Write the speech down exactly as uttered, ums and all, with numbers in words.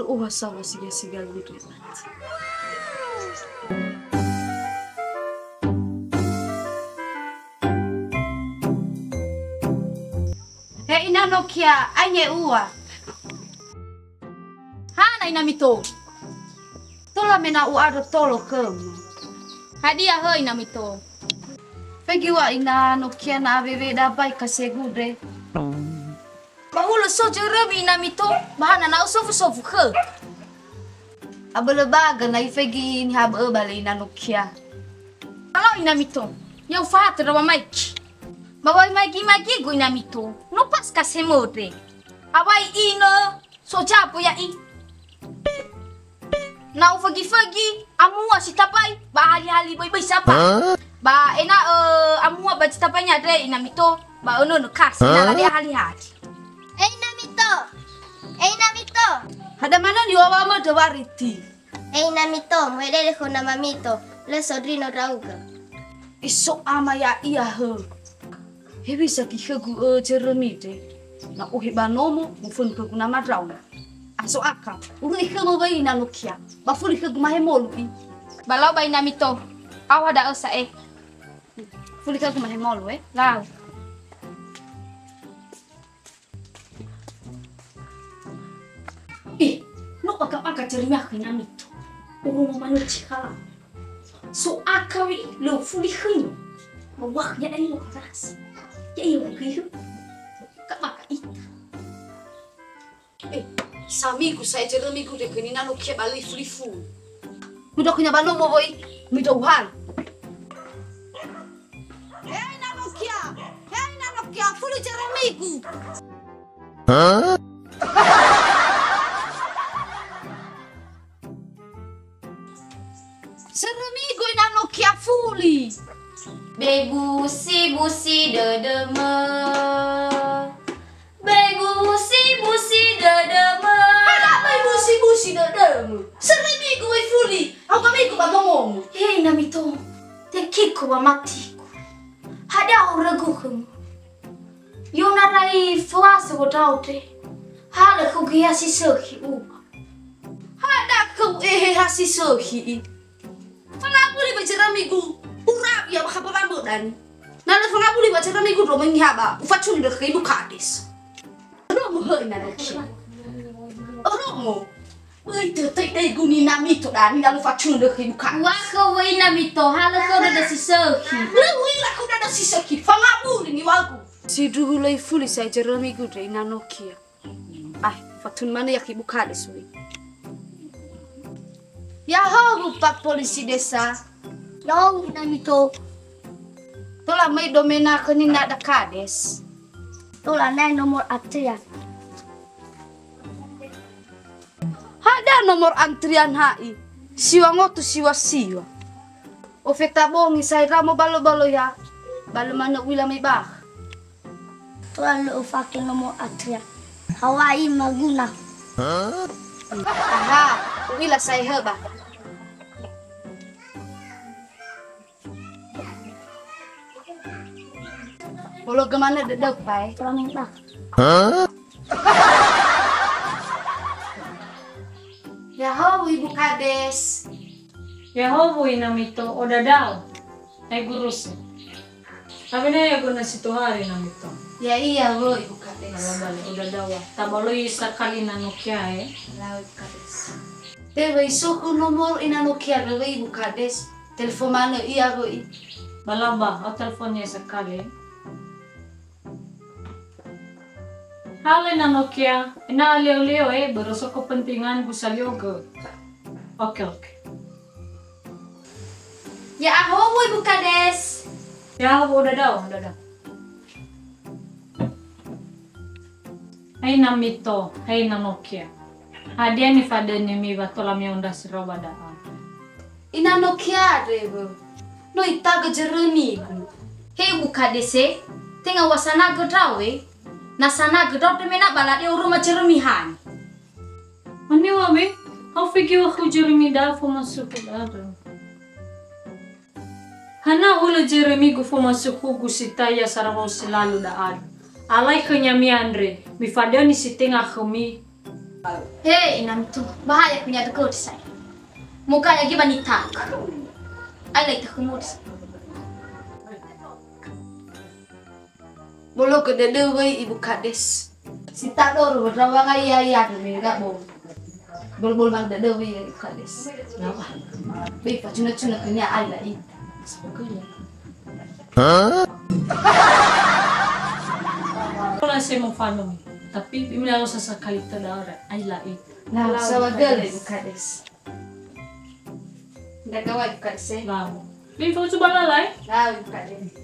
Oha sawa siga-siga ludu. He ina Nokia, aine ua. Hana ina mito? Tola mena u'andrö tolo khöma. Hadia hö ina mito? Fegi ua ina Nokia na awewe dabai kasegu dre. Ba hulö so jörömi ina mito, ba hana na usofu-sofu khö. Abölö baga na ifegi niha bö'ö ba le ina Nokia. Alo ina mito, ya ufahatö ndra wamaigi. Ba wai maigi-maigi-gu ina mito, no pas kasemö dre. Awai inö, so jabu ya'i. Na ufögi-fögi, amua si tabai, ba hali-hali böi-böi saba. Hah? Ba ena'ö amua ba zi tabai nya dre ina mito, ba önönö kasi, na lade hali-hali. Ei ina mito! Ei ina mito! Hada manö niwawa mödö wariti. Ei ina mito, muhedede khö na mamito, lö so ndrino ndra'ugö. Eso ama ya'ia hö. Hewisa gikhögu ö jörömi dre. Na ohe ba nomo, mufönu khögu nama ndra'o. Aso aka, urui khöma wai ina Nokia. Ba fuli khögu mahemolu i. Ba lau ba ina mito. Awa da'ö sa'e. Fuli khögu mahemolu, eh. Lau. Eh, no baka-baka jörömi akhö ina mito. Uhu manö cikala. So aka wi lö fuli khöi. Wah, ya ayo ras. Ya ayo khöi. Ka maka ita. Eh, samigu sa'e jörömigu dre khöni na Nokia ba lö fuli-fuli. Muda kunya ba nomo woi, muda uhan. Hei ina Nokia, hei ina Nokia, fuli jörömigu. Hah? Jörömigu ina Nokia fuli. Bebusi-busi dödömö. Bebusi-busi dödömö. Hana bebusi-busi dödömö. Jörömigu wai fuli. Au kamigu ba nomomu. He ina mito. Tekiku ba matiku. Hadia horögu khömu. Yona rai foase wodao te. Halö khögu ya si sökhi u'a. Hada khöu ehe ha si sökhi i. Fangabuli ba jörömigu, urabi ya ba khaba ba mödani. Na lö fangabuli ba jörömigu ndro mengi haba, ufacundrö khö ibu kades. Romo hö ina Nokia. Romo. Böi tötöi degu nina mito dani na lö facundrö khö ibu kades. Wa khö wöi ina mito, halö khö dödö si sökhi. Lö uila khö dödö si sökhi, fangabuli niwagu. Sindruhu lö ifuli sa'e jörömigu dre ina Nokia. Ah, fatun manö ya ki bukade sui. Ya ho, Pak Polisi Desa. Yo, ina mito. Tola möi domena khöni nada kades. Tola nae nomor antrian. Hada nomor antrian ha'i. Siwa ngotu siwa siwa. Ofeta bongi sai ramo balo-balo ya. Balo manö uila möi bah. Tola lö ufake nomor antrian. Hawaii maguna. Aha, u'ila sa'e hö ba. Bolo gömanö dödöu pae. Tola meng ba. Ya'ahowu Ibu Kades. Ya'ahowu ina mito, odadao. Ai guruse. Awena ya guna si tohare na mito. Ya'ia wö Ibu Kades. Bala-bala, odadao. Tabaloi sakali na Nokia, eh. Lau Ibu Kades. Te wöi soku nomor ina Nokia rö wöi Ibu Kades. Telefon manö ia wöi. Balaba, au telefon ya sakali. Halo ina Nokia, ena'ö leo-leo, eh, börö so kepentingan gu salio gö. Oke, oke. Ya'ahowu Ibu Kades. Ya'ahowu, odadao, odadao. Hai na mito, hai na Nokia. Hadia nifadönimi wa tola mi'ondrasi ndra'o ba da'a? Ina Nokia andre wö. No itagö jörömigu. He Ibu Kadese, tenga wa sanagö ndra'o, eh. Na sanagö ndra'o te mena ba lade oroma jörömi hani. Aniwa we, hau fegi wa khö jörömi da'a fomasuku da'a. Hana hulö jörömigu fomasukugu si taya sarawao si lalu da'a. Alai khönia mi'andre, mifadöni si tenga khömi. He, ina mitu, bahaya kunya deko desai. Muka ya giba nitak. Ai lai takumut. Bolo ke dede wei Ibu Kades. Si tak doro berdawa ngai ya ya de mega bo. Bol-bol mang dede wei Ibu Kades. Nawa. Be pacuna-cuna kunya ai lai. Hah? Kalau saya mau follow, tapi bila lo sasa kali tedara, ai lai. Nah, sawa gele Ibu Kades. Nda gawa Ibu Kades. Nah. Bin fo coba lalai. Nah, Ibu Kades.